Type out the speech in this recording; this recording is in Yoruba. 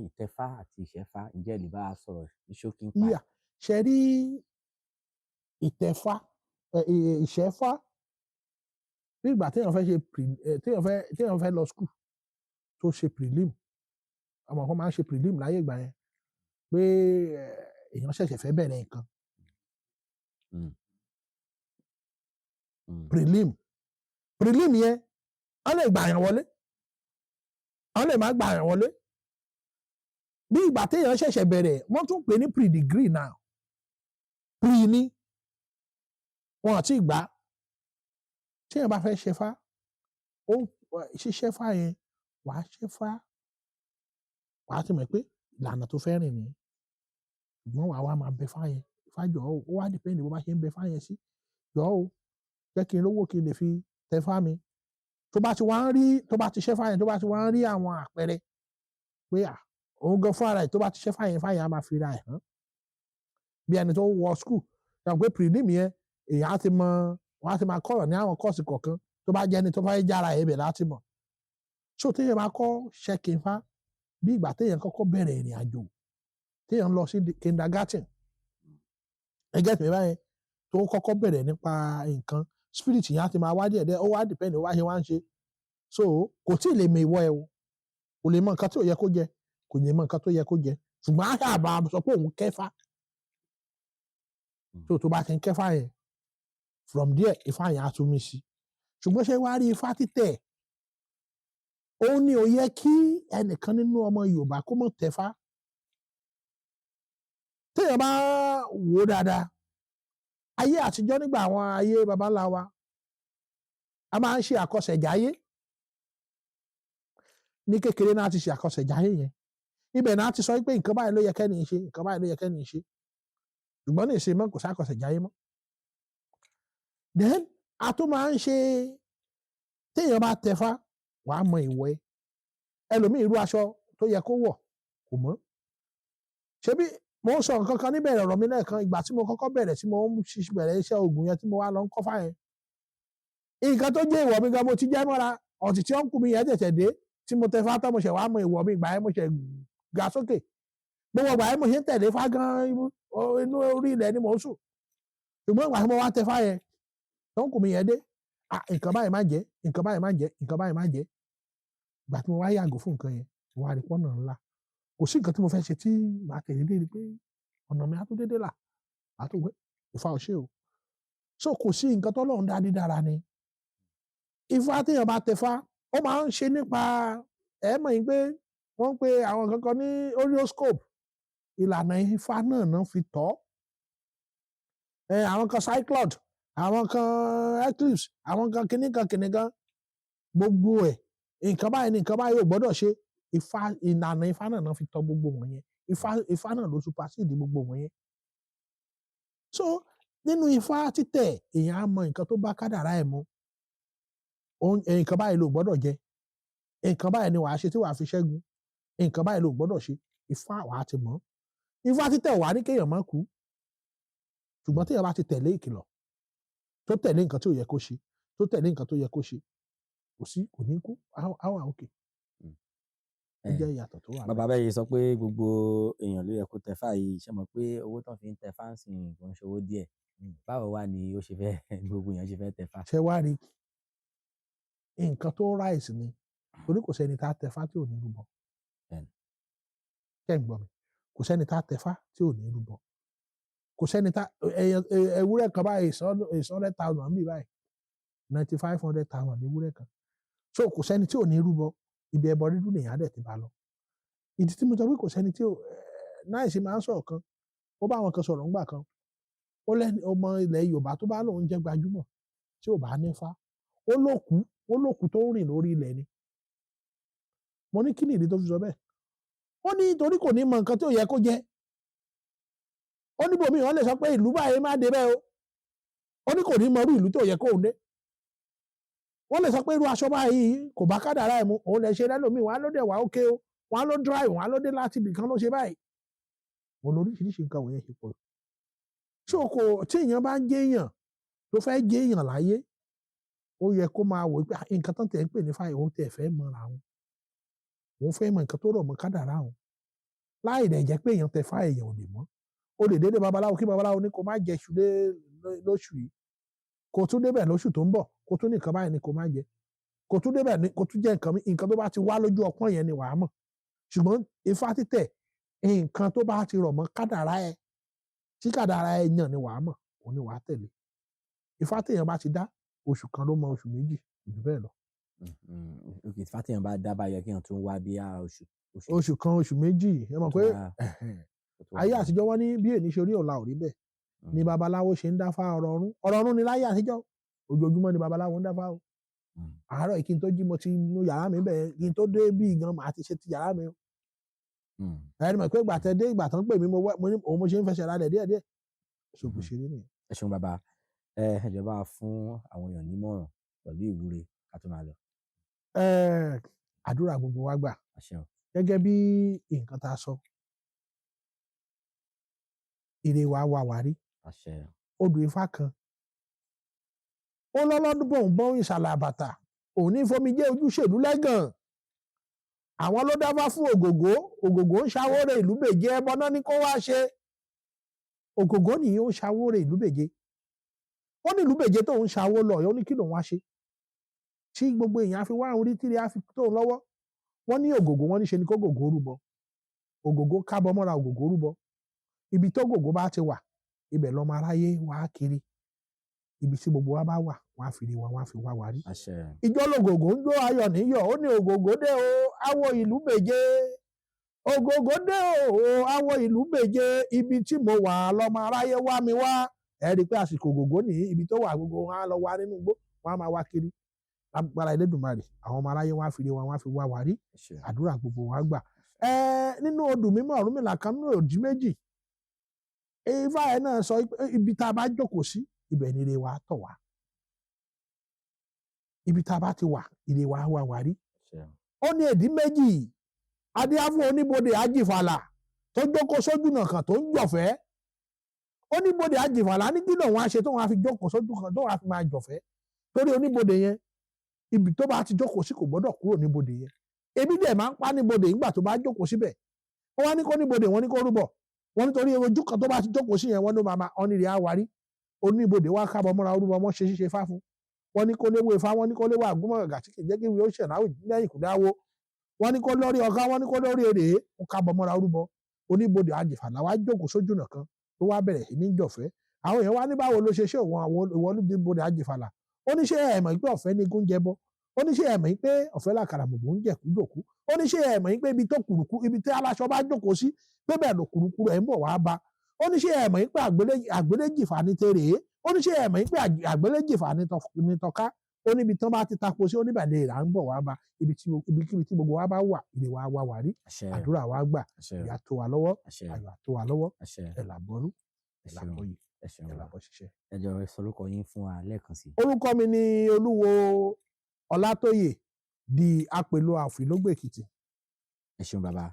Ìtẹfá àti ìṣẹ́fá, ǹjẹ́ ẹ lè bá a sọ̀rọ̀ ní ṣókí nípa ẹ̀? Yíyà ṣe rí ìtẹ̀fá, ìṣẹ́fá, bí ìgbà téèyàn fẹ́ ṣe pre, téèyàn fẹ́ lọ school tó ṣe prelim. Àwọn kan máa ń ṣe prelim láyé ìgbà yẹn pé èèyàn ṣẹ̀ṣẹ̀ fẹ́ bẹ̀rẹ̀ nǹkan. Prelim yẹn, wọ́n lè gbà yàn wọlé, wọ́n lè má gbà yàn wọlé. Bí ìgbà téèyàn ṣẹ̀ṣẹ̀ bẹ̀rẹ̀, wọ́n tún pè ní pre-degree now. Pre ní wọn àti ìgbà téèyàn bá fẹ́ ṣe fá, ó ṣiṣẹ́ fá yẹn, wàá ṣe fá, wàá ti mọ̀ pé ìlànà tó fẹ́ rìn nìyí, ṣùgbọ́n wàá wá máa bẹ fá yẹn. Ifá, jọ̀ọ́ o. Ó wá depend bó bá ṣe ń bẹ fá yẹn sí. Jọ̀ọ́ o, jẹ́ kí n rówó kí n lè fi tẹ fá mi. Tó bá ti wá ń rí, tó bá ti ṣẹ́ fá yẹn, tó bá ti wá ń rí àwọn àpẹẹrẹ pé à òun gan fún ara ẹ̀, tó bá ti ṣẹ́ fá yẹn, fá yẹn á máa fi ra ẹ̀ hàn bí ẹni tó wọ school. Ṣe pé prelim yẹn, èèyàn á ti mọ, wọ́n á ti máa kọ̀rọ̀ ní àwọn course kọ̀ọ̀kan. Tó bá jẹ́ ẹni tó fẹ́ jára ẹ̀, ibẹ̀ láti mọ̀. So téèyàn bá kọ́ ṣẹ́kínfá, bí ìgbà téèyàn kọ́kọ́ bẹ̀rẹ̀ ìrìn àjò, téèyàn lọ sí kindergarten, ẹ get mi báyẹn, tó kọ́kọ́ bẹ̀rẹ̀ nípa nǹkan spirit yẹn, á ti máa wá díẹ̀ díẹ̀. Ó wá depend ó wá ṣe wá ń ṣe. So kò tí ì lè mọ ìwọ ẹ o, kò lè mọ nǹkan tí ò yẹ kó jẹ, kò lè mọ nǹkan tó yẹ kó jẹ, ṣùgbọ́n á ṣáà bá sọ pé òun kẹ́fà. Tó bá ti ń kẹ́fà yẹn, from there ifá yẹn á tún mí sí. Ṣùgbọ́n ṣé wàá rí ifá títẹ̀, òun ni ò yẹ kí ẹnìkan nínú ọmọ Yorùbá kó mọ̀ tẹ̀fá. Téèyàn bá wò ó dáadáa, ayé àtijọ́, nígbà àwọn ayé baba ńlá wa, a máa ń ṣe àkọsẹ̀jáyé. Ní kékeré náà ti ṣe àkọsẹ̀jáyé yẹn, ibẹ̀ náà ti sọ pé nǹkan báyìí ló yẹ kẹ́ni ṣe, nǹkan báyìí ló yẹ kẹ́ni ṣe. Ṣùgbọ́n ní ìsìn mọ́, kò sákọsẹ̀jáyé mọ́. Then a tún máa ń ṣe, téèyàn bá tẹfá, wàá mọ ìwọ ẹ. Ẹlòmíì, irú aṣọ tó yẹ kó wọ̀ kò mọ̀. Ṣebí mo ń sọ nǹkan kan níbẹ̀rẹ̀ ọ̀rọ̀ mi lẹ́ẹ̀kan, ìgbà tí mo kọ́kọ́ bẹ̀rẹ̀, tí mo ń bẹ̀rẹ̀ iṣẹ́ oògùn yẹn, tí mo wá lọ ń kọ́ fáyẹn, nǹkan tó jẹ́ ìwọ̀ mi gan, mo ti jẹ́ mọ́ra ọ̀tí tí ó ń kú mi yẹn tẹ̀tẹ̀ dé tí mo tẹ fá tán, mo ṣẹ̀ wá mọ ìwọ̀ mi. Ìgbà yẹn mo ṣẹ̀ ga sókè. Gbogbo ìgbà yẹn mo ṣe ń tẹ̀lé fá gan, inú orí ilẹ̀ ni mò ń sùn. Ṣùgbọ́n ìgbà tí mo wá tẹ fá yẹn tó ń kú mi yẹn dé, ah, nǹkan báyìí má jẹ́, nǹkan báyìí má jẹ́, nǹkan báyìí má jẹ́. Ìgbà tí mo wá yàgò fún nǹkan yẹn, mo wá rí pọ́nà ńlá. Kò sí nǹkan tí mo fẹ́ ṣe tí màá tẹ̀lé dé ni pé ọ̀nà mi á tún dédé là, á tún gbé Ifá ò ṣe o. So kò sí nǹkan tọ́lọ́run dá dídára ni Ifá. Téèyàn bá tẹfá, ó máa ń ṣe nípa ẹ mọ̀ yín pé wọ́n ń pe àwọn kankan ní horoscope. Ìlànà Ifá náà náà fi tọ́ ẹ. Àwọn kan cyclone, àwọn kan eclipse, àwọn kan kìnnìkan kìnnìkan, gbogbo ẹ̀, nǹkan báyìí ni nǹkan báyìí ò gbọ́dọ̀ ṣe. Ifá, ìlànà Ifá náà náà fi tọ́ gbogbo wọ̀nyẹn. Ifá náà ló supersede gbogbo wọ̀nyẹn. So nínú Ifá títẹ̀, èèyàn á mọ nǹkan tó bá kádàrá ẹ̀ mu. Nǹkan báyìí ló gbọ́dọ̀ jẹ, nǹkan báyìí ni wàá ṣe tí wàá fi ṣẹ́gun, nǹkan báyìí ló gbọ́dọ̀ ṣe. Ifá, wàá ti mọ̀. Ifá títẹ̀ wàá ní kéèyàn má kú, ṣùgbọ́n téèyàn bá ti tẹ̀lé ìkìlọ̀, tó tẹ̀lé nǹkan tí ò yẹ kó ṣe, tó tẹ̀lé nǹkan tó yẹ kó ṣe, kò sí, kò ní kú, á wà òkè. Ó jẹ́ ìyàtọ̀ tó wà. Bàbá, bẹ́ẹ̀ yìí sọ pé gbogbo èèyàn ló yẹ kó tẹfá yìí. Ṣe mọ̀ pé owó tán fi ń tẹfá ń sìn kò ń ṣe owó díẹ̀? Báwo wá ni ó ṣe fẹ́ gbogbo èèyàn ṣe fẹ́ tẹfá? Ṣé wá rí nǹkan tó ráìsì ni, torí kò sẹ́ni tá a tẹfá tí ò ní rúbọ. Ṣé ń gbọ́ mi? Kò sẹ́ni tá a tẹfá tí ò ní rúbọ. Kò sẹ́ni tá ewúrẹ́ kan báyìí 100,000 bí báyìí, 9,500,000 ní ewúrẹ́ kan. So kò sẹ́ni tí ò ní rúbọ. Ibi ẹbọ rírú nìyẹn á dẹ̀ ti bá lọ. Ìdí tí mo sọ pé kò sẹ́ni tí ò náà ṣe máa ń sọ̀rọ̀ kan, ó bá àwọn kan sọ̀rọ̀ ńgbà kan, ó lẹ́ni ọmọ ilẹ̀ Yorùbá tó bá lóun jẹ́ gbajúmọ̀ tí ò bá nífá, ó lókùú tó ń rìn lórí ilẹ̀ ni. Mo ní, kí ni ìdí tó fi sọ bẹ́ẹ̀? Ó ní torí kò ní mọ nǹkan tí ò yẹ kó jẹ. Ó ní bòmíì, wọ́n lè sọ pé ìlú báyìí má dé bẹ́ẹ̀ o. Ó ní kò ní mọ irú ìlú tó yẹ kóun dé. Wọ́n lè sọ pé irú aṣọ báyìí kò bá kádàrá ẹ̀ mu. Òun lè ṣe lẹ́lòmíì, wọ́n á ló dẹ̀ wá ókè o, wọ́n á ló drive, wọ́n á ló dé láti ibì kan ló ṣe báyìí. Òun lóríṣiríṣi nǹkan wọ̀nyẹn ṣe pọ̀. So kò tí èèyàn bá ń jẹ́yàn tó fẹ́ jẹ́yàn láyé, ó yẹ kó máa wò pé nǹkan tán tẹ̀ ń pè ní fáyì, òun tẹ̀ fẹ́ mọra òun, òun fẹ́ mọ nǹkan tó rọ̀ mọ́ kádàrá òun. Láì dẹ̀ jẹ́ pé èèyàn tẹfá, èèyàn ò lè mọ̀. O lè dédé babaláwo, kí babaláwo ní kó má jẹ iṣu lóṣù yìí, kó tún débẹ̀ lóṣù tó ń bọ̀, kó tún ní nǹkan báyìí ni kó má jẹ, kó tún débẹ̀ ní kó tún jẹ nǹkan mi. Nǹkan tó bá ti wá lójú ọpọ́n yẹn ni wàá mọ̀. Ṣùgbọ́n ifá títẹ̀, nǹkan tó bá ti rọ̀ mọ́ kádàrá ẹ, tí kádàrá ẹ yàn ni wàá mọ̀, òun ni wàá tẹ̀lé. Ifá téèyàn bá ti dá, oṣù kan ló mọ, oṣù 2, kò jù bẹ́ẹ̀ lọ. Ok, ifá téèyàn bá dá báyìí, kéèyàn tún wá bí oṣù oṣù Oṣù kan, oṣù 2, ẹ mọ̀ tó pé wá tó wá ayé dá. àtijọ́, wọ́n ní bí èní ṣe rí ọ̀la ò rí bẹ́ẹ̀ ni babaláwo ṣe ń dáfá ọ̀rọ̀ọ̀rún. Ọ̀rọ̀ọ̀rún ni láyé àtijọ́. Ojoojúmọ́ ni babaláwo ń dáfá o. Àárọ̀ yìí, kí n tó jí, mo ti nu yàrá mi bẹ́ẹ̀. Kí n tó dé bí gan, màá ti ṣe ti yàrá mi o. Ẹni mọ̀ pé ìgbà tẹ dé, ìgbà tán pè mí, mo wá, mo ní òun mo ṣe ń fẹsẹ̀ ralẹ̀ díẹ̀díẹ̀. So bó ṣe rí nìyẹn. Ẹ ṣeun bàbá. Ẹ jọ̀ọ́, bá wa fún àwọn èèyàn nímọ̀ràn pẹ̀lú ìwúre ká tó máa lọ. Àdúrà gbogbo wa gbà. Àṣẹ o. Gẹ́gẹ́ bí nǹkan tá a sọ, ire wa wà wá rí. Àṣẹ. Odù ifá kan, ó lọ́lọ́dún bòun bọ́n ìsàlẹ̀ àbàtà, òun ní fomijé ojúṣèlú lẹ́gàn. Àwọn ló dáfá fún ògògó. Ògògó ń ṣàwórè ìlú bèje, ẹbọ náà ní kó wá ṣe. Ògògó nìyí, ó ń ṣàwórè ìlú bèje. Ó ní ìlú bèje tó ń ṣàwó lọ, ó ní kí lòun wá ṣe tí gbogbo èèyàn á fi wá orí tíri á fi tóun lọ́wọ́. Wọ́n ní ògògó, wọ́n ní ṣe ni kó gògó rúbọ. Ògògó kábọ mọ́ra, ògògó rúbọ. Ibi tó gògó bá ti wà, ibẹ̀ lọmọ aráyé wá kiri. Ibi tí gbogbo wa bá wà, wọ́n á fi rí wa, wọ́n á fi wá wa rí. Àṣẹ. Ìjọ lògògó ń jó ayọ̀ níyọ̀. Ó ní ògògó dé o, awo ìlú méje. Ògògó dé o, awo ìlú méje. Ibi tí mo wà lọmọ aráyé wá mi wá. Ẹ rí i pé àsìkò ògògó nìyí, ibi tó wà, gbogbo wọn á lọ wá nínú igbó, wọn á máa wá kiri. Lágbára Elédùmarè, àwọn ọmọ aráyé wọn á fi rí wa, wọn á fi wá wa rí. Àṣẹ. Àdúrà gbogbo wa gbà. Ẹ nínú odù mímọ́ Ọ̀rúnmìlà kan, nínú òdì méjì ifá ẹ náà sọ pé ibi tá a bá jókòó sí, ibẹ̀ ni ire wa tọ̀ wá. Ibi tá a bá ti wà, ire wa wà wá rí. Àṣẹ. Ó ní èdí méjì, adíáfún oníbodè ajífàlà tó jókòó sójú náà kan tó ń jọ̀fẹ́. Oníbodè ajífàlà ní kí lòun á ṣe tóun á fi jókòó sójú kan, tóun á fi máa jọ̀fẹ́? Torí oníbodè yẹn, ibi tó bá ti jókòó sí, kò gbọ́dọ̀ kúrò níbodè yẹn. Ebi dẹ̀ máa ń pa níbodè nígbà tó bá jókòó síbẹ̀. Ó wá ní kó níbodè, wọ́n ní kó rúbọ. Wọ́n nítorí ojú kan tó bá ti jókòó sí yẹn, wọ́n ló máa ọ́nìrì á warí. Oníbodè wá kábọ̀ mọ́ra, orúbọ mọ́, ṣe ṣíṣe fá fún. Wọ́n ní kó léwé ifá, wọ́n ní kó léwé àgúnmọ̀ gàgà tí kì í jẹ́ kí ìwé ó ṣẹ̀ láwùjọ lẹ́yìn kùdá wo. Wọ́n ní kó lórí ọ̀gá, wọ́n ní kó lórí èrè, ó kábọ̀ mọ́ra, orúbọ. Oníbodè àjìfàlà wá jókòó sójú nà kan tó wá bẹ̀rẹ̀ sí ní jọ̀fẹ́. Àwọn èèyàn wá ní báwo ló ṣe ṣe òun àwọn ìwọ oníbodè àjìfàlà? Ó ní ṣé ẹ mọ̀ pé ọ̀fẹ́ ni gúnjẹ bọ́? Ó ní ṣé ẹ mọ̀ pé ọ̀fẹ́ làkàrà mọ̀gbọ́n ń jẹ̀kú jòkú? Ó ní ṣé ẹ mọ̀ pé ibi tó kùrùkù, ibi tí aláṣọ bá jókòó sí, pé bẹ́ẹ̀ ló kùrùkù rẹ̀ ń bọ̀ wá bá? Ó ní ṣé ẹ mọ̀ pé àgbéléjìfà ní tèrè? Ó ní ṣé ẹ mọ̀ pé àgbéléjìfà ní tọ́ká? Ó níbi tán bá ti tapo sí, ó níbẹ̀ lè rà ń bọ̀ wá bá. Ibi tí ibikíbi tí gbogbo wa bá wà, ire wa wá wà rí. Àṣẹ. Àdúrà wa gbà. Àṣẹ. Ìyá tó wa lọ́wọ́. Àṣẹ. Ayọ̀ tó wa lọ́wọ́. Àṣẹ. Ẹ̀ làbọ̀rú, Ẹ ẹ̀ ṣeun. làbọ̀yè, Ẹ ṣeun ẹ̀ bàbá. làbọ̀ ṣiṣẹ́. Ẹ jọ̀ọ́, ẹ sọ orúkọ yín fún wa lẹ́ẹ̀kan sí. Orúkọ mi ni Olúwo Ọlátóyè di Apèlò Àfìlógbèkìtì. Ẹ ṣeun bàbá.